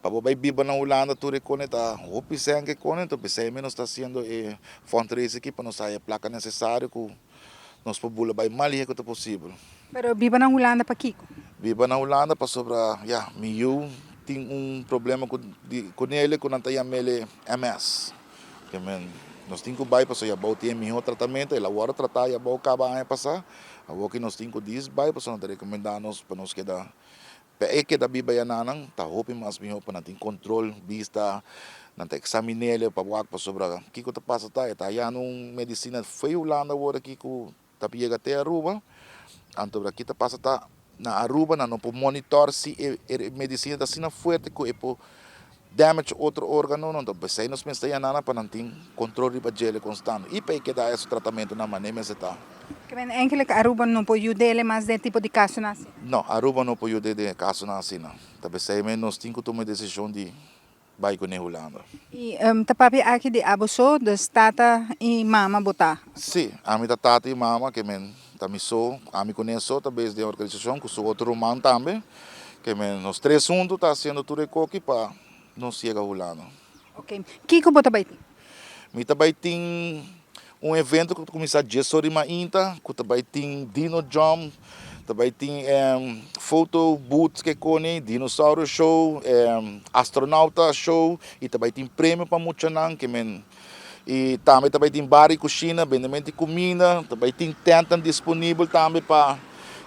Pa bo bay biba na Hulanda tur e cone ta hopi cen ke cone, enton pesey mi nos ta haciendo e fundraising aki pa nos haya e placa necesario cu nos por bula bay mas lihe cu ta posibel. Pero biba na Hulanda pakico? Biba na Hulanda pasobra ya mi yu tin un problema cu di cunele cu nan ta yamele MS. Ke men nos tin cu bay pasobra yabou tin e miho tratamento, el a worde trata yabou caba aña pasa, awor ki nos tin cu dis bay pasobra nan ta recomenda nos pa nos keda Pa e keda biba yananan ta hopi mas mihó pa nan tin kontrol bista, nan ta eksamin'é pa wak pasobra kiko ta pasa ta e ta hayando un medisina fo'i Hulanda awor aki ku ta yega te Aruba, anto ki ta pasa ta na Aruba nan no por monitor si e medisina ta asina fuerte ku e por damage otro organonan, anto p'esei nos mester yananan pa nan tin control riba djele constant y pa e keda haya su tratamentonan manera mester ta. Ke men enkele ku Aruba no por yud'é mas den tipo di kasonan asina? No, Aruba no por yud'é den e kasonan asina. Ta p'esei men nos tin ku tuma e desishon di bai kuné Hulanda. I ta papia aki di abo so, dus tata i mama bo ta? Sí, ami ta tata i mama, ke men ta mi so, ami kuné so ta bes den organisashon ku su otro ruman tambe. Ke men nos tres huntu ta hasiendo tur e koki pa nos yega Hulanda. Ok. Kiko bo ta bai tin? Mi ta bai tin un evento ku ta kuminsá dies or di mainta ku ta bai tin dino jump, ta bai tin photo booth ke koni, dinosaurio show, astronauta show i ta bai tin premio pa muchanan ke men i tambe ta bai tin bar i kushina, bendemento di kuminda, ta bai tin tèntnan disponibel tambe pa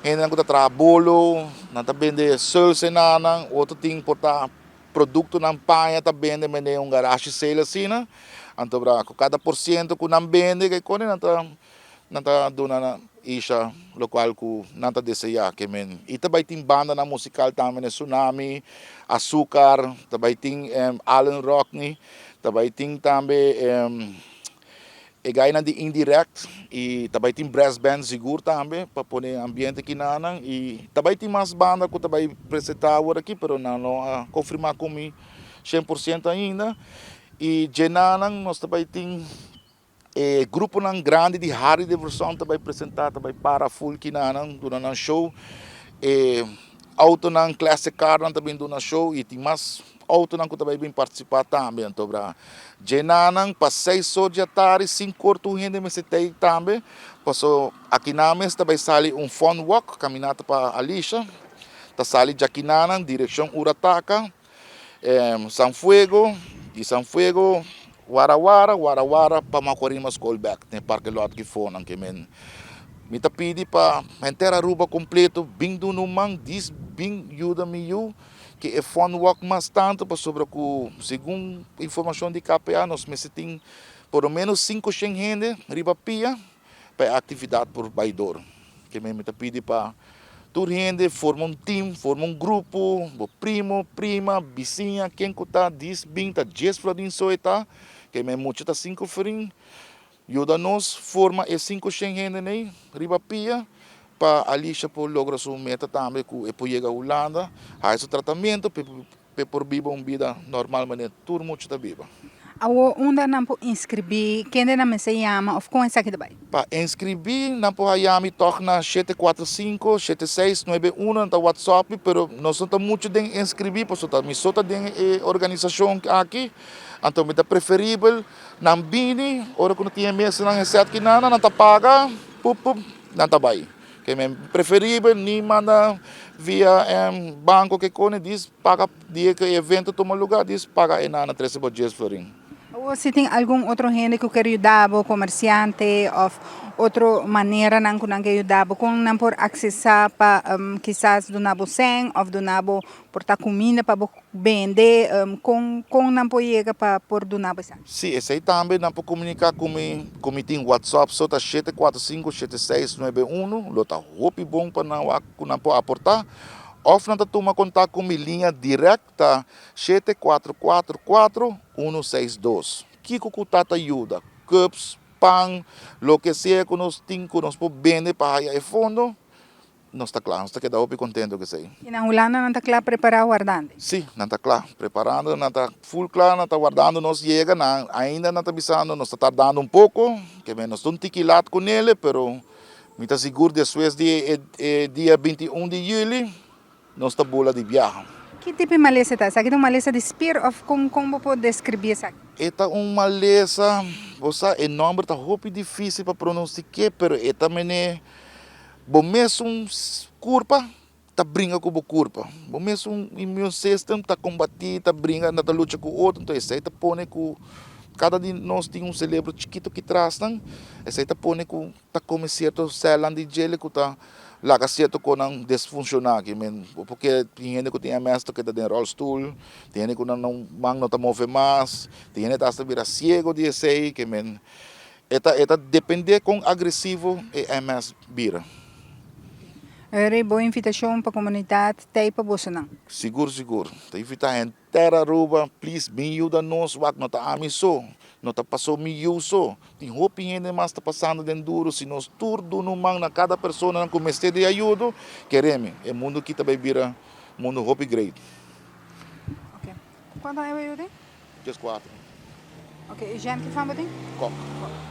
hendenan ku ta traha bolo, nan ta bende sùlsenanan, otro tin por ta produktonan paña ta bende mende un garashi sale asina, anto bra ku kada por siento ku nan bende ke kone nan ta nan ta duna nan isha lokual ku nan ta deseá ke men i ta bai tin bandanan musikal tambe ne Tsunami, Azúcar, ta bai tin Allen Rockney. Ta bai tin tambe e gainan di Indirect y ta bai tin brass band sigur tambe pa pone ambiente kinanan y ta bai tin mas banda cu ta bai presenta awor aki pero nan no a confirma cu mi 100% ainda y djenanan nos ta bai tin e gruponan grandi di Harley Davidson ta bai presenta ta bai para full kinanan duna nan show e autonan classic carnan ta bin duna show y tin mas Autonan ku ta bai bin partisipá tambe. Anto bra djenanan pa seis or di atardi, sinku or tur hende mester ta ei tambe. Paso akinan mes ta bai sali un fun walk, kaminata pa Alisha. Ta sali djakinanan direkshon Urataka, San Fuego, di San Fuego Warawara, Warawara pa Macuarima School bek den parke lot ki fonan ke men. Mi ta pidi pa henter Aruba kompleto bin duna un man, dis bin yuda mi yu. Ke e fund walk mas tantu pasobra ku segun informashon di KPA nos mester tin por lo menos 500 hende riba pia pa e aktividat por bai dor. Ke mi ta pidi pa tur hende forma un team, forma un grupo, bo primo, prima, bisiña, ken ku ta dis bin ta 10 florin so e ta, ke mi mucha ta 5 florin. Yuda nos forma e 500 hende ei riba pia pa Alisha por logra su meta tambe ku e por yega Hulanda, haya su tratamiento pa e por biba un bida normal manera tur mucha ta biba. Awor unda nan por inskribí? Kende nan mester yama òf kon esaki ta bai? Pa inskribí nan por haya mi tòg na 745 7691 nan ta whatsapp mi pero nos no ta muchu den inskribí pasobra mi so ta den e organisashon aki anto mi ta preferibel Nan bini, ora ku no tin e mesanan e sèt kinana, nan ta paga, pup pup, nan ta bai. Ke men preferibel ni manda via banko ke kone, dis paga dia ku e evento tuma lugá, dis paga e nana trese bo 10 florin. Awor si tin algun otro hende ku ker yuda bo, komersiante òf otro maneranan ku nan ke yuda bo, kon nan por aksesá pa kisas duna bo sèn òf duna bo por ta kuminda pa bo Bende, kon kon nan por yega pa por duna bo esaki? Sí, esei tambe nan por komuniká ku mi, ku mi tin WhatsApp so ta 745 7691, lo ta hopi bon pa nan wak ku nan por aportá. Òf nan ta tuma kontak ku mi liña dirèkt ta 7444 162. Kiko ku ta ta yuda? Cups, pan, loke sea ku nos tin ku nos por bende pa haya e fondo. Nos ta kla, nos ta keda hopi kontento ku esei. I na Hulanda nan ta kla prepará wardando? Sí, nan ta kla preparando, nan ta full kla, nan ta wardando nos yega, nan ainda nan ta bisando nos ta tardando un poko, ke men nos ta un tiki lat ku nele, pero mi ta sigur despues di e dia 21 di yüli nos ta bula di biaha. Ki tipo di malesa ta? Esaki ta un malesa di spier of con con bo por describi esaki? E ta un malesa, bo sa e nomber ta hopi dificil pa pronunci'ke pero e ta mene bo mesun curpa ta bringa cu bo curpa, bo mesun immune system ta combati, ta bringa, ta lucha cu otro, enton esey ta pone cu cada di nos tin un celebro chikito aki tras nan, esey ta pone cu ta come cierto celnan di djele cu ta laga cierto conan desfunciona aki men porque tin hende cu tin MS ta keda den rolstoel, tin hende cu nan man no ta move mas, tin hende ta hasta bira ciego di esey ke men e ta e ta depende con agresivo e MS bira. Rey bo invitacion pa comunidad t'ey pa bosonan. Sigur sigur ta invita henter Aruba please bin yuda nos wak no ta ami so no ta paso mi yu so tin hopi hende mas ta pasando den duro si nos tur duna un man na kada personanan ku mester di ayudo keremi e mundo aki ta bay bira mundo hopi great. Ok. Cuanto aña bo yu tin? 14. Ok, y Jean ki fam bo tin? Kok. Kok.